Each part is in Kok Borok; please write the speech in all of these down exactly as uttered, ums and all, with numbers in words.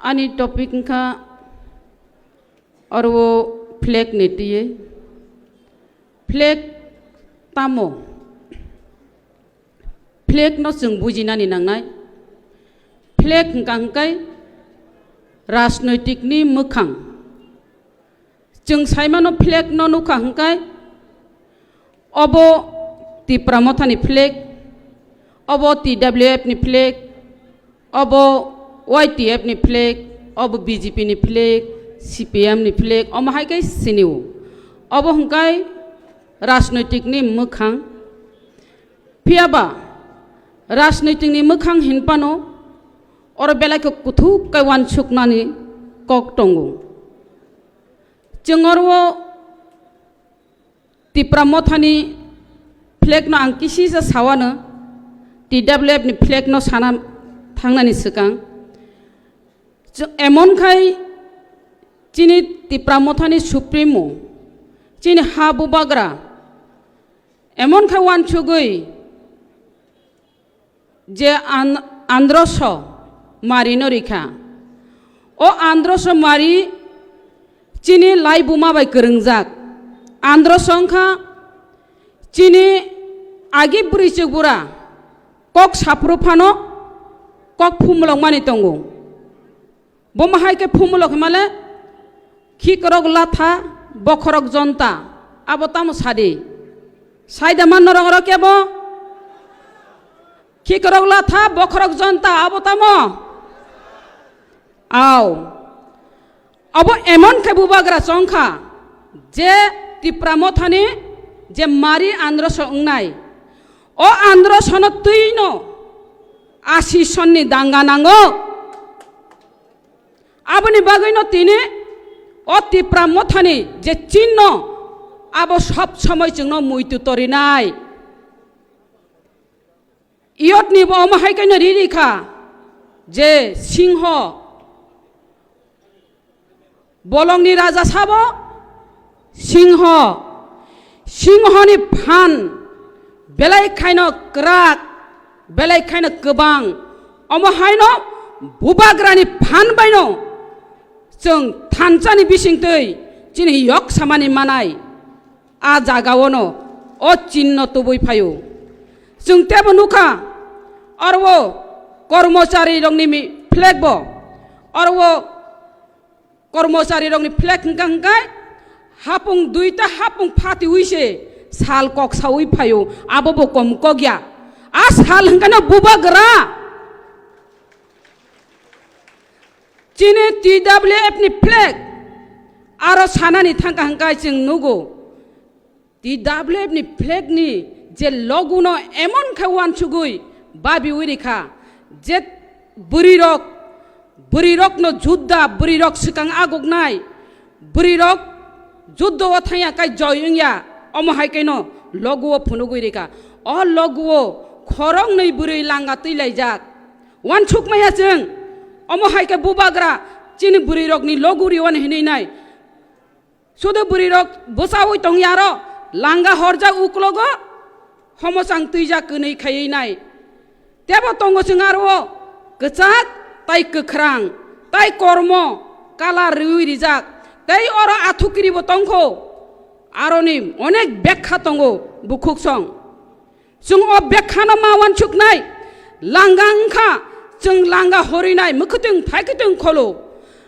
Ani topic wngkha oro flag ni twi. Flag tamo? Flag no chwng bujinani nangnai. Flag hwnkha hwnkhe rajnoitik ni mwkhang. Chwng saimano flag no nukha hwnkhe obo Tipra Mothani flag, obo T W F ni flag, obo Y T F ni flag, obo B J P ni flag, C P M ni flag, omo hai khe sinio. Obo hwnkhe rajnoitik ni mwkhang. Phiya ba rajnoitik ni mwkhang hinphano oro belai khe kuthuk khe uansuknani kok tongo. Chwng oro Tipra Mothani flag no ang kisisa sawano, T W F ni flag no sana thangnani swkang. Chwng emon khai chini Tipra Mothani Supremo, chini ha bubagra, emon khai uansugwi je an-, androso mari no rikha. O androso mari chini laibuma bai kwrwngjak. Androso wngkha chini agi bwrwi chwk bura kok saphuru phano kok phumulok mani tongo. Bo ma hai khe phumulok himale, khikrok latha, bokhorok jonta, abo tamo sadi? Saida man norok oro kebo? Khikrok latha, bokhorok jonta, abo tamo? Aw. Abo emon khe bubagra chongkha, je Tipra Mothani je mari androso wngnai, o androsono twino asi sonni danga nango. Aboni bagwino tini o Tipra Mothani je chinno, abo sob somoi chwngno muitu torinai. Iyotni bo omo hai kaino riri kha je singho, bolongni raja sabo singho, singhoni phan belai khaino kwrak, belai khaino kwbang. Omo haino bubagrani phan baino chwng thansani bisingtwi chini yok samani manai. A jagaono o chinno tubui phaio. Chwng tebo nukha, oro o kormochari rokni mi-, flag bo, oro o kormochari rokni flag hwnkha hwnkhe hapung duita hapung phatiwi se sal kok sawi phaio, abo bo kom kok ya. A sal hwnkhe no bubagra. Chini T W F ni flag aro sanani thangkha hwnkhe chwng nugo. T W F ni flag ni je logo no emon khe uansugwi babiwi rikha, je bwrwi rok, bwrwi rok no judda, bwrwi rok swkang aguknai, bwrwi rok juddo o thangya kai joy wngya, omo hai kaino logo o phunugwi rikha. O logo o khoroknwi bwrwi langa twi laijak. Uansuk maya chwng, omo hai khe bubagra chini bwrwi rokni logo riwan hinwi nai. Sudu bwrwi rok bwchaui tongya aro langa horjak uklogo homochang twijak kwnwi khaiwi nai. Tebo tongo chwng aro kwchak tai kwkhrang tai kormo kalar riwi rijak. Tei oro athukiri bo tongkho. Aroni onek bekha tongo bukhuk song. Chwng o bekhano ma uansuknai, langa wngkha, chwng langa horwinai mwkhwtwng thaikwtwng kholo,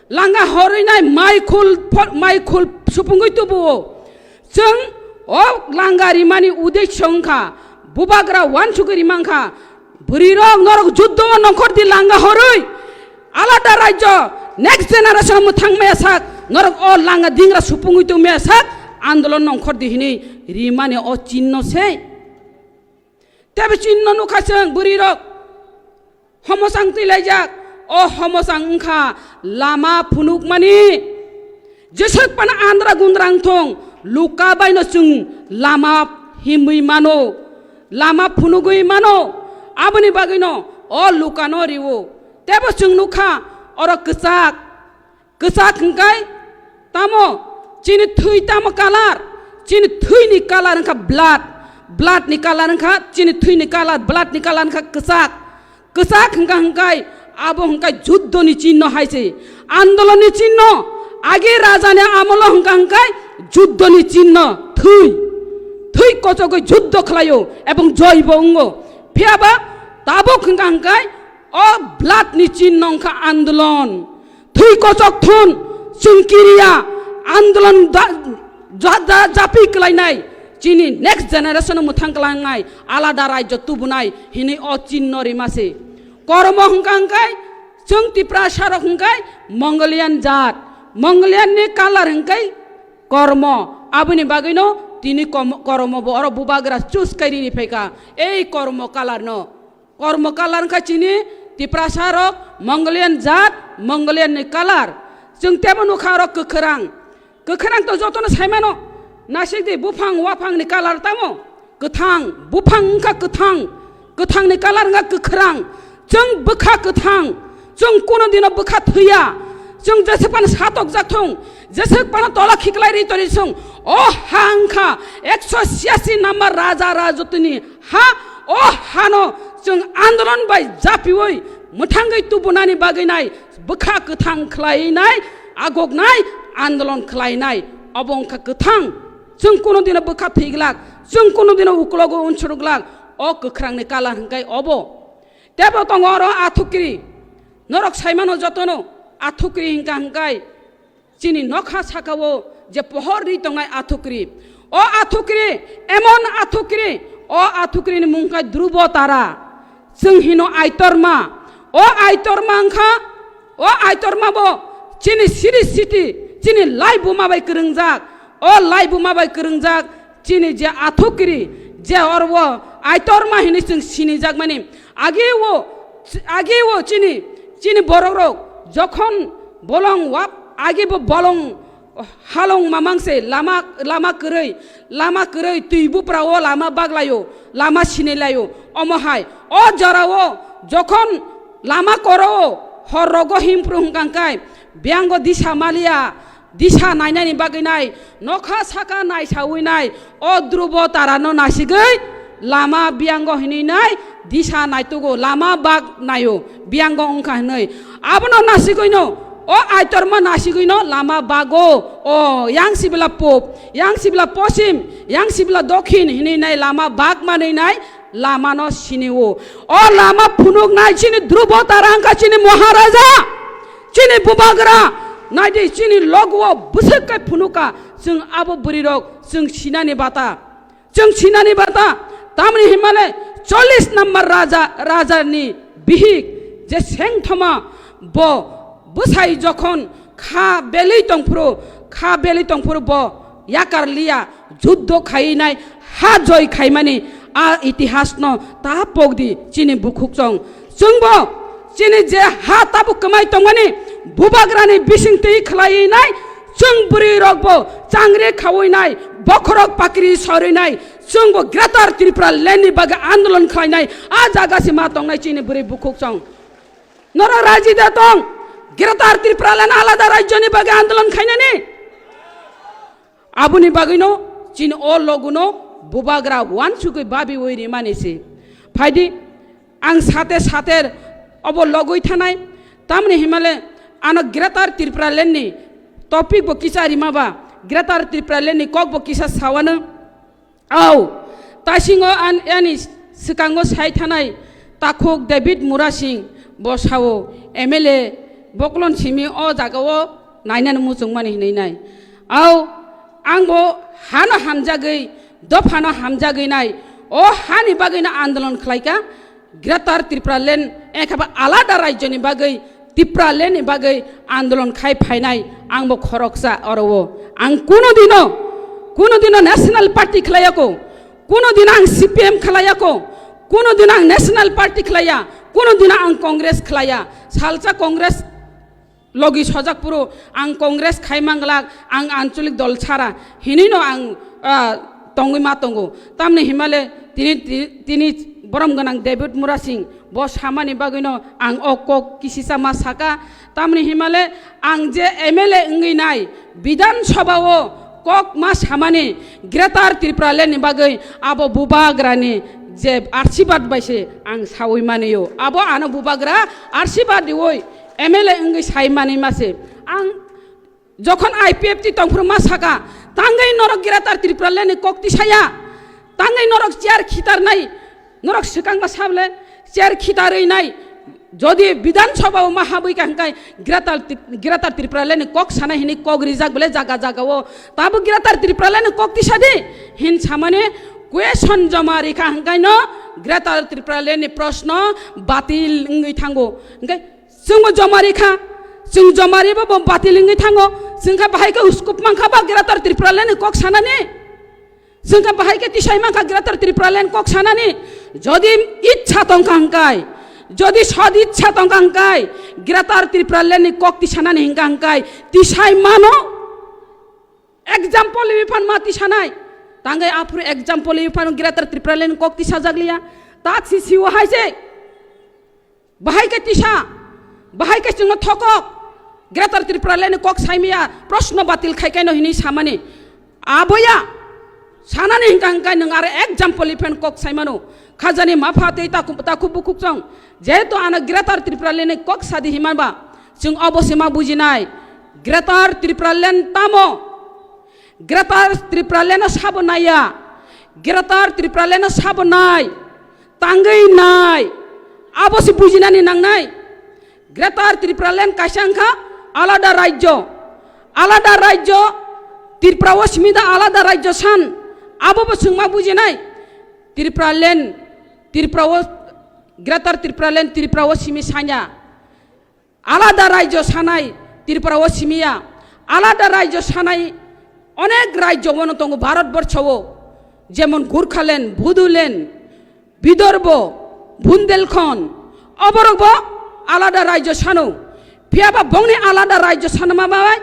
langa horwinai mai khul pho-, mai khul supungwi tubuo. Chwng o langa rimani uddesho wngkha, bubagra uansugwi rimangkha, bwrwirok norok juddo o nongkhor di langa horwi, alada rajyo next generation mwthang maya sak, norok o langa dingra supungwi tong maya sak, andolon nongkhor di hinwi rimani o chinno se. Tebe chinno nukha chwng bwrwi rok homochang twi laijak. O homochang wngkha lama phunukmani. Jeswk pana andra gundra wngthong, luka baino chwng lama himwi mano, lama phunugwi mano. Aboni bagwino o lukano riwo. Tebo chwng nukha oro kwchak. Kwchak hwnkhe tamo? Chini thwi tamo kalar? Chini thwini kalar wngkha blood. Blood ni kalar wngkha, chini thwini kalar, blood ni kalar wngkha kwchak. Kwchak hwnkha hwnkhe Abo hwnkhe juddoni chinno hai se. Andolonni chinno, age rajani amolo hwnkha hwnkhe juddoni chinno, thwi. Thwi kochogwi juddo khlaio ebong joibo wngo. Phiyaba tabuk hwnkha hwnkhe o bloodni chinno wngkha andolon. Thwi kochok thun, chwng kiriya, andolon da-, ja-, ja-, japi kwlainai, chini next generation mwthang kwlangnai, alada rajyo tubunai hinwi o chinno rima se. Kormo hwnkha hwnkhe chwng Tiprasa rok hwnkhe Mongolian jat, Mongolian ni colour hwnkhe kormo, aboni bagwino tini kom-, kormo bo oro bubagra choose kai rini phaikha ei kormo colour no. Kormo colour wngkha chini Tiprasa rok Mongolian jat, Mongolian ni colour. Chwng tebo nukha oro kwkhwrang. Kwkhwrang to jotono saimano. Nasikdi buphang waphang ni colour tamo? Kwthang, buphang wngkha kwthang. Kwthang ni colour wngkha kwkhwrang. Chwng bwkha kwthang. Chwng kuno dino bwkha thwiya. Chwng jeswk phano satok jak thung, jeswk phano tola khiklai ri tori sung. O ha wngkha ekso siyasi number raja rajotini ha, o hano chwng andolon bai japiwi mwthangwi tubunani bagwi nai, bwkha kwthang khlai nai, agok nai, andolon khlai nai, obo wngkha kwthang. Chwng kuno dino bwkha thwi glak, chwng kuno dino uklogo unsuru glak, o kwkhrangni colour hwnkhe obo. Tebo tongo oro athukri, norok saimano jotono athukri hwnkha hwnkhe. Chini nokha sakao je pohor ri tongnai athukri. O athukri, emon athukri, o athukri ni mung kha Dhrubo Tara. Chwng hino Aitorma. O Aitorma wngkha, o Aitorma bo chini siri siti, chini laibuma bai kwrwngjak. O laibuma bai kwrwngjak, chini je athukri, je orwo Aitorma hinwi chwng sinijakmani. Age o, age o chini, chini borok rok jokhon bolong wap, age bo bolong halong mamang se lama, lama kwrwi, lama kwrwi twi bupra o lama baglaio, lama sinilaio. Omo hai, o jora o jokhon lama koro o hor rogo himpru hwnkha hwnkhe, biyango disa maliya, disa nainani bagwi nai, nokha saka naisawi nai, o Dhrubo Tarano nasigwi lama biyango hinwi nai, disa naitugo, lama bak naio, biyango wngkha hinwi. Abono nasigwino, o Aitorma nasigwino lama bago, o yang sibla pop, yang sibla posim, yang sibla dokhin hinwi nai lama bak manwi nai, lamano sini o. O lama phunuk nai chini Dhrubo Tara wngkha chini Maharaja, chini bubagra, naidi chini logo o bwswk kai phunuka, chwng abo bwrwi rok chwng sinani bata, chwng sinani bata, tamni himale chollish number raja, raja ni bihik je sengthoma bo bwsai jokhon kha belwi tongphuru, kha belwi tongphuru bo yakar liya, juddo khainai, ha joi khaimani a itihasno ta pokdi chini bukhuk chong. Chwngbo chini je ha tabuk kwmai tongmani bubagrani bising twi khlai nai, chwng bwrwi rokbo changri khawi nai, bokhorok pakri sori nai, chwngbo Greater Tripura Land ni bagwi andolon khlai nai, a jaga se ma tongnai chini bwrwi bukhuk chong. Norok raji da tong, Greater Tripura Land alada rajyoni bagwi andolon khainani. Aboni bagwino chini o loguno bubagra wansugwi babiwi rimani se. Phaidi, ang sate sate obo logwi thanai, tamni himale ano Greater Tripura Land ni topic bo kisa rimaba, Greater Tripura Land ni kok bo kisa sawano. Au, taisingo an-, ani swkango sai thanai takhuk David Murasing bo sao, M L A boklon simi o jagao nainani muchungmani hinwi nai. Au, angbo hano hamjagwi, dophano hamjagwi nai, o hani bagwino andolon khlaika, Greater Tripura Land, ekhaba alada rajyoni bagwi, Tripura Land ni bagwi andolon khai phainai, angbo khoroksa oro o. Ang kuno dino, kuno dino National Party khlaiyako, kuno dino ang C P M khlaiyako, kuno dino ang National Party khlaiya, kuno dino ang Congress khlaiya. Salsa Congress logi sojak phuru ang Congress khai manglak, ang anchalik dol chara hinino ang, ah, tongwi ma tongo. Tamni himale tini, ti-, tini borom gwnang David Murasing bo samani bagwino ang o kok kisisa ma saka. Tamni himale ang je M L A wngwi nai, Bidhan Sabha o kok ma samani Greater Tripura Land ni bagwi abo bubagrani je archibad bai se ang sawi mani o. Abo ano bubagra archibad riwi M L A wngwi sai mani ma se. Ang jokhon I P F T tongphuru ma saka, tangwi norok Greater Tripura Land ni kok tisaya, tangwi norok chair khitarnai, norok swkang ma sable chair khitarwi nai, jodi Bidhan Sabha o ma habwi ka hwnkhe Greater Tri-, Greater Tripura Land ni kok sana hini kok rijak bole jaga jaga o, tabo Greater Tripura Land ni kok tisa di hin samani question joma rikha hwnkhe no Greater Tripura Land ni proshno batil wngwi thango. Hwnkhe chwngbo joma rikha, chwng joma ribo bo batil wngwi thango, chwngkha bahai khe uskup mankha ba Greater Tripura Land ni kok sanani? Chwngkha bahai khe tisai mankha Greater Tripura Land kok sanani? Jodi ichha tongkha hwnkhe, jodi sod ichha tongkha hwnkhe, Greater Tripura Land ni kok tisanani hwnkha hwnkhe tisai mano. Example wi phan ma tisanai. Tangwi aphuru example wi phan Greater Tripura Land kok tisa jakliya. Tak si siwo hai se. Bahai khe tisa. Bahai khe chwngno thokok. Greater Tripura Land kok saimiya. Proshno batil khai kaino hini samani. Aboya. Sanani hingka hingka nwng aro example wi phan kok saimano. Khajani mapha tei taku, taku bukhuk chong. Jehetu ano Greater Tripura Land kok sadi himan ba. Chwng obo se ma bujinai. Greater Tripura Land tamo. Greater Tripura Land no sabo naiya, Greater Tripura Land no sabo nai, tangwi nai, abo se bujinani nangnai. Greater Tripura Land kaisa wngkha alada rajyo, alada rajyo, Tripura o simi da alada rajyo san, abo bo chwng ma bujinai. Tripura Land, Tripura o, Greater Tripura Land, Tripura o simi sanya. Alada rajyo sanai Tripura o simiya, alada rajyo sanai onek rajyo bono tongo Bharat borsho o, jemon Gurkhaland, Bodoland, Bidorbo, Bundelkhand, oborok bo alada rajyo sano. Phiyaba bongni alada rajyo sanma bai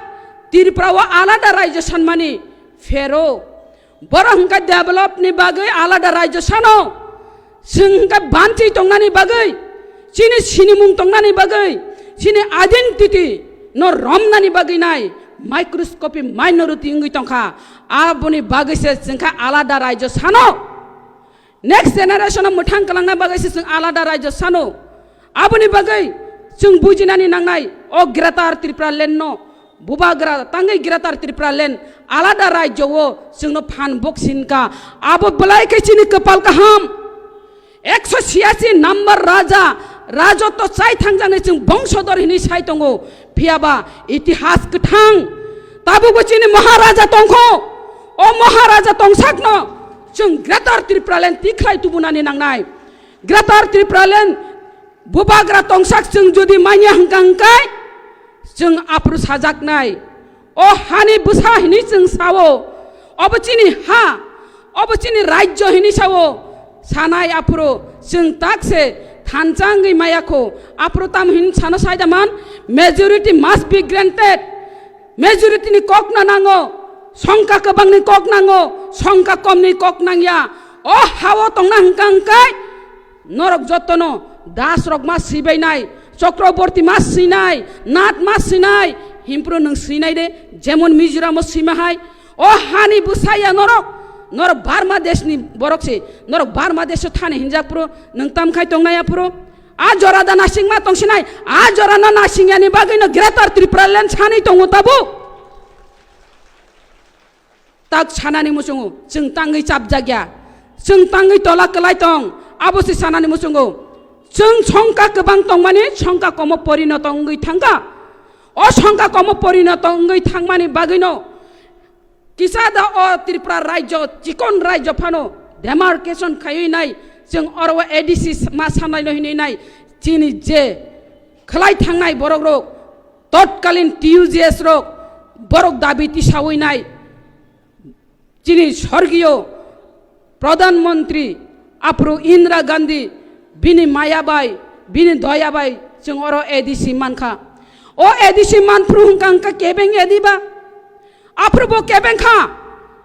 Tripura o alada rajyo sanmani phero. Borok hwnkhe develop ni bagwi alada rajyo sano, chwng hwnkhe banchi tongnani bagwi, chini sinimung tongnani bagwi, chini identity no romnani bagwi nai microscopic minority wngwi tongkha. Aboni bagwi se chwngkha alada rajyo sano. Next generation no mwthang kwlangna bagwi se chwng alada rajyo sano. Aboni bagwi chwng bujinani nangnai o Greater Tripura Land no bubagra tangwi Greater Tripura Land alada rajyo o chwngno phan boksinka. Abo belai khe chini kwpal kaham. Ekso siyasi number raja, rajotw chai thangjaknai chwng bongsodor hinwi sai tongo. Phiyaba itihas kwthang. Tabukbo chini Maharaja tongkho. O Maharaja tongsakno chwng Greater Tripura Land tikhlai tubunani nangnai. Greater Tripura Land bubagra tongsak chwng jodi manya hwnkha hwnkhe chwng aphuru sajaknai. O hani bwsa hinwi chwng sao. Obo chini ha, obo chini rajyo hinwi sao. Sanai aphuru chwng tak se thansa wngwi maya kho. Aphuru tamo hin sano saida man, majority must be granted. Majority ni kok no nango, songkha kwbang ni kok nango, songkha kom ni kok nangya. O hao tongna hwnkha hwnkhe norok jotono das rok ma sibainai, Chakraborty ma sinai, Nath ma sinai, himpro nwng sinai de, jemon Mizoram o sima hai. O hani bwsaya norok, norok Burma desh ni borok se, norok Burma desh o thani hinjak phuru nwng tam khai tongnai aphuru. A jora da nasing ma tongsinai, a jora no nasing yani bagwi no Greater Tripura Land sanwi tongo tabuk. Tak sanani muchungo, chwng tangwi chapjak ya, chwng tangwi tola kwlai tong, abo se sanani muchungo. Chwng songkha kwbang tongmani songkha komo porinoto wngwi thangkha. O songkha komo porinoto wngwi thangmani bagwino kisa da o Tripura rajyo, chikon rajyo phano demarcation khaiwi nai, chwng oro o A D C ma sanai no hinwi nai, chini je khwlai thangnai borok rok, totkalin T U J S rok, borok dabi tisawi nai, chini sorgiyo Pradhan Mantri aphuru Indira Gandhi bini maya bai, bini doya bai chwng oro A D C mankha. O A D C manphuru hwnkha hwnkha kebeng A D ba? Aphuru bo kebeng kha,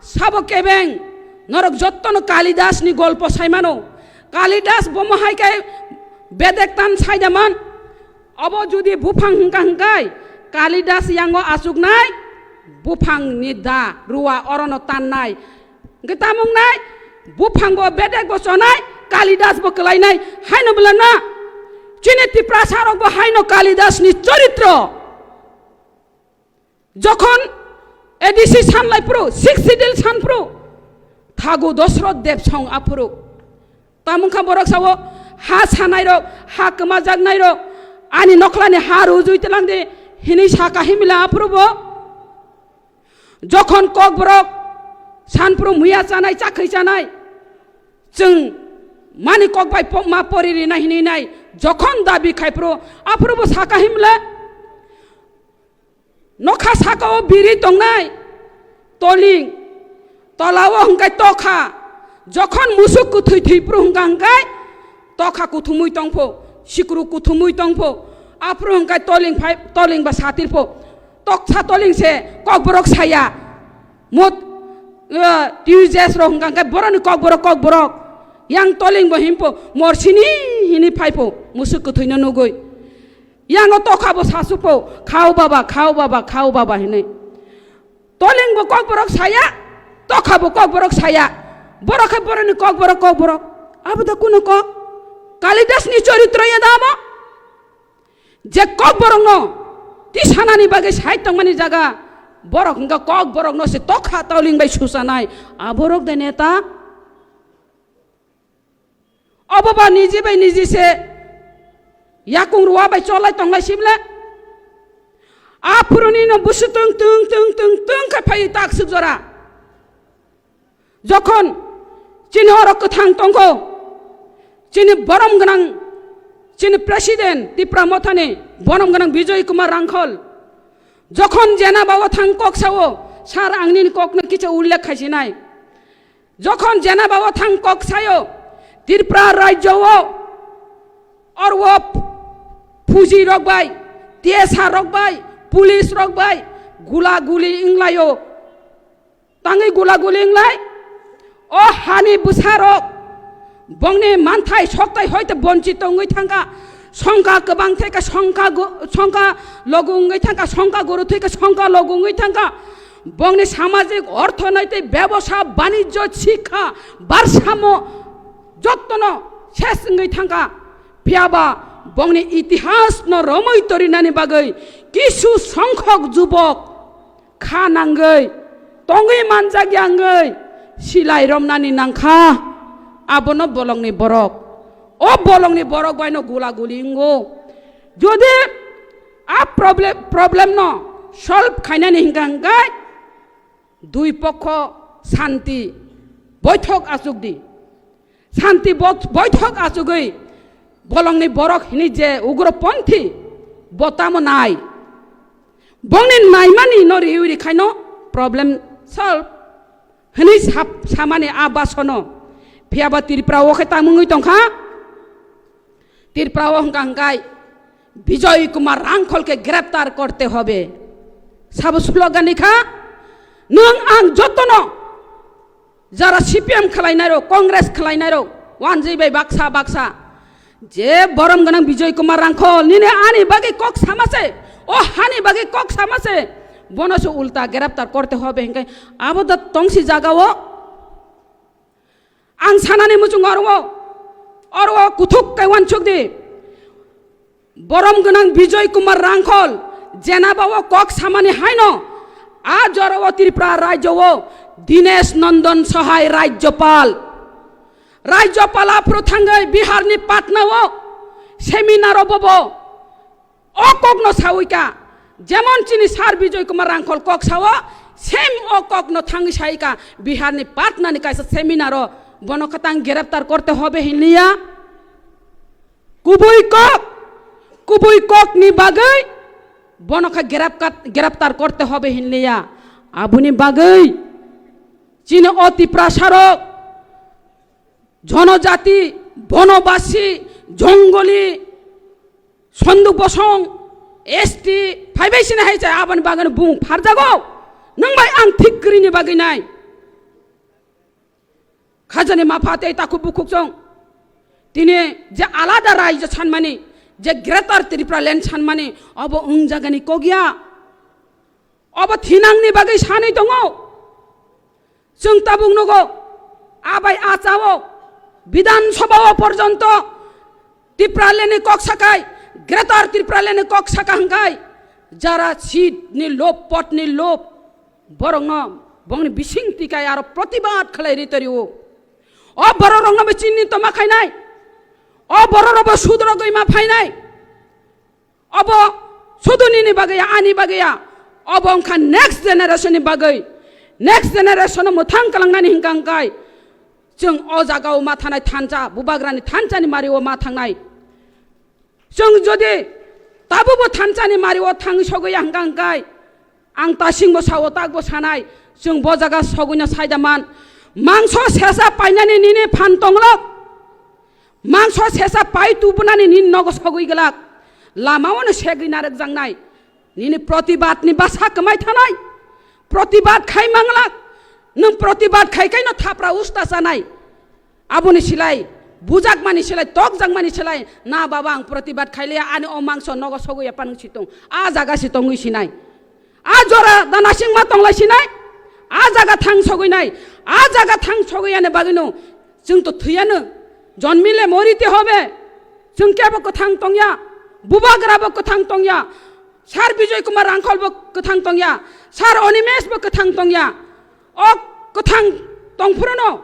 sabo kebeng. Norok jottono Kalidas ni golpo saimano. Kalidas bomo hai khe bedek tan saidaman. Obo jodi buphang hwnkha hwnkhe Kalidas yango achuknai, buphang ni da ruwa orono tannai. Hwnkhe tamo wngnai, buphango bedek bo chonai, Kalidas bo kwlainai, haino bwla na. Chini Tiprasa rok bo haino Kalidas ni choritro. Jokhon A D C sanlai phuru, Sixth Schedule san phuru, thagu Dosroth Debsong aphuru. Tamungkha borok sao, ha sanai rok, ha kwmajaknai rok, ani nokhlani ha rujui twlang di, hinui saka himila aphuru bo. Jokhon kokborok sanphuru muya chanai, chakhwi chanai, chwng mani kok bai po-, ma pori rina hinui nai, jokhon dabi khai phuru, aphuru bo saka himle, nokha saka o biri tongnai, toling, tola o hwnkhe tokha, jokhon musuk kwthwi thwi phuru hwnkha hwnkhe, tokha kuthumui tongpho, sikru kuthumui tongpho, aphuru hwnkhe toling phai, toling ba satirpho. Toksa toling se kokborok saya. Mot, eh, T U J S rok hwnkha hwnkhe boroni kokborok, kokborok. Yang toling bo himpo, morsini hini phaipo, musuk kwthwino nugui. Yango tokha bo sasukpo, "Khao baba, khao baba, khao baba," hinui. Toling bo kokborok saya, tokha bo kokborok saya. Borok khe boroni kokborok, kokborok. Abo da kuno kok? Kalidas ni choritro ya da amo? Je kokborokno tisanani bagwi side tongmani jaga, borok hwnkha kokborokno se tokha toling bai susanai, aborok de neta. Obo ba niji bai niji se yakung rua bai cholai tonglai sible. Aphuruni no busu tung tung tung tung tung khe phai tak suk jora. Jokhon chini oro kwthang tongkho, chini borom gwnang, chini president Tipra Mothani borom gwnang Bijoy Kumar Rangkhol, jokhon jena bao thang kok sao, sir, ang nini kokno kicha ullekh khaisinai. Jokhon jena bao thang kok sayo, Tripura rajyo o orwo phuji rok bai, T S R rok bai, police rok bai gula guli wnglaio. Tangwi gula guli wnglai, o hani bwsarok bongni manthai soktai hoite bonchi tongwi thangkha, songkha kwbang thai kha, songkha gu-, songkha logu wngwi thangkha, songkha guru thai kha, songkha logu wngwi thangkha, bongni samajik, orthonoitik, bebosa, banijyo, sikha, barsamo jottono ses wngwi thangkha. Phiyaba bongni itihasno romwi torinani bagwi kisu songkhok jubok kha nangwi, tongwi manjak ya wngwi silai romnani nangkha, abono bolongni borok. O bolongni borok baino gula guli wngo. Jodi a problem, problem no solve khainani hingka hingkai dui pokho santi boithok achuk di. Santi bo-, boithok achugwi bolongni borok hini je ugroponthi bo tamo nai. Bongni naimani no riwi rikhaino problem solve hini sap-, samani a basono. Phiyaba Tripura o khe tamungwi tongkha. Tripura o hwnkha hwnkhe Bijoy Kumar Rangkhol ke greptar korte hobe. Sabo slogan ni kha, nwng ang jotono jara C P M khwlainai rok, Congress khwlainai rok, wanjwi bai baksa baksa. Je borom gwnang Bijoy Kumar Rangkhol, nini ani bagwi kok sama se, o hani bagwi kok sama se, bono se ulta greptar korte hobe hingke abo da tongsi jaga o. Ang sanani muchung oro, oro kuthuk kai wansuk di. Borom gwnang Bijoy Kumar Rangkhol, jenaba o kok samani haino, a jora o Tripura rajyo o Dinesh Nandan Sahai Rajyapal. Rajyapal aphuru thangwi Bihar ni Patna o seminar o bobo o kok no sawi ka, jemon chini sir Bijoy Kumar Rangkhol kok sao, same o kok no thangwi sai ka, Bihar ni Patna ni kaisa seminar o bono khatang greptar korte hobe hinliya. Kubui kok, kubui kok ni bagwi bono kha grep-, greptar korte hobe hinliya. Aboni bagwi chini o Tiprasa rok, jonojati, bonobasi, jongoli, Sonduk Bosong, S T, phaibai sini hai chai aboni bagwi bung pharjago. Nang bai ang thik kwrwini bagwi nai. Khajani mapha tei takhuk bukhuk chong. Tini je alada raijyo sanmani, je Greater Tripura Land sanmani, obo wng jagani kok ya. Obo thinangni bagwi sanwi tongo. Chwng tabuk nugo, abai a chao, Bidhan Sabha o porjonto Tipraland ni kok sakai, Greater Tipraland ni kok saka hwnkhe, jara seat ni lob, pot ni lob, borokno bongni bising tikai aro protibad khlai ri torio. O borok rokno bo chini toma khainai, o borok rok bo sudro gwi ma phainai. Obo sudu nini bagwi ya, ani bagwi ya. Obo wngkha next generation ni bagwi. Next generation no mwthang kalangnani hwnkha hwnkhe chwng o jaga o ma thanai thansa, bubagrani thansa ni mari o ma thangnai. Chwng jodi tabukbo thansa ni mari o thangwi sogwi ya hwnkha hwnkhe ang tasingbo sao, takbo sanai, chwng bo jaga sogwino saida man. Mangso sesa painani nini phan tonglok. Mangso sesa pai tubunani nini nogo sogwi glak. Lama ono segwi narwkjaknai. Nini protibad ni basa kwmai thanai. Protibad khai manglak. Nwng protibad khai kaino thapra usta chanai. Aboni silai, bujakmani silai, tokjakmani silai, na baba ang protibad khailiya, ani o mangso nogo sogwi ya panung situng. A jaga si tongwi sinai. A jora da nasing ma tonglai sinai. A jaga thang sogwi nai. A jaga thang sogwi yani bagwino. Chwng to thwiyano, jonmile morite hobe. Chwng kebo kwthang tongya, bubagra bo kwthang tongya, Sir Bijoy Kumar Rangkhol bo kwthang tongya, Sir Animesh bo kwthang tongya. O kwthang tongphuru no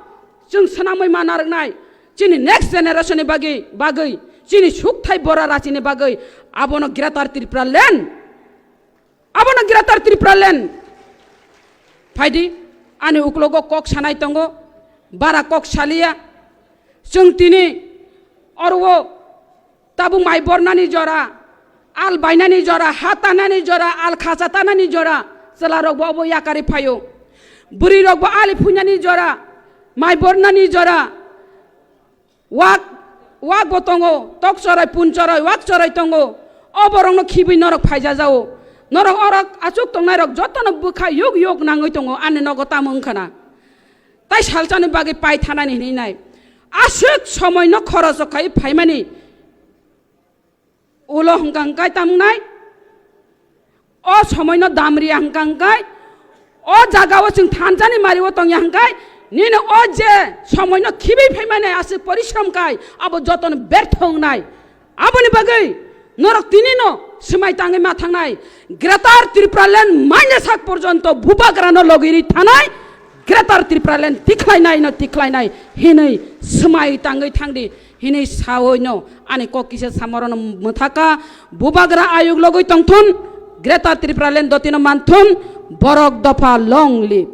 chwng swnamwi ma narwknai. Chini next generation ni bagwi, bagwi, chini sukthai bora rachini bagwi, abono Greater Tripura Land. Abono Greater Tripura Land. Phaidi, ani uklogo kok sanai tongo, bara kok saliya. Chwng tini oro tabuk mai bornani jora, al bainani jora, ha tanani jora, al khacha tanani jora, chwla rokbo obo yakari phaio. Bwrwi rokbo ali phuinani jora, mai bornani jora, Wak, wak bo tongo, tok chorai, pun chorai, wak chorai tongo. O borokno khibwi norok phaijajao. Norok orok achuk tongnairok jotono bwkha yuk yuk nangwi tongo, ani nogo tamo wngkhana. Tai salsani bagwi pai thanani hinwi nai. Aswk somoino khoroch khai phaimani. Ulo hwnkha hwnkhe tamnai, o somoino damriya hwnkha hwnkhe, o jagao chwng thansani mario tongya hwnkhe, nini o je somoino khibwi phaimani aswk porishrom khai, abo jotono bertho wngnai. Aboni bagwi norok tinino swmai tangwi ma thangnai, Greater Tripura Land maina sak porjonto bubagrano logiri thanai, Greater Tripura Land tikhlainaino tikhlainai hinwi swmai tangwi thangdi. Hinwi saoino ani kok kisa samorono mwthaka, bubagra ayuk logwi tongthun, Greater Tripura Land dotino manthun, borok dopha long live.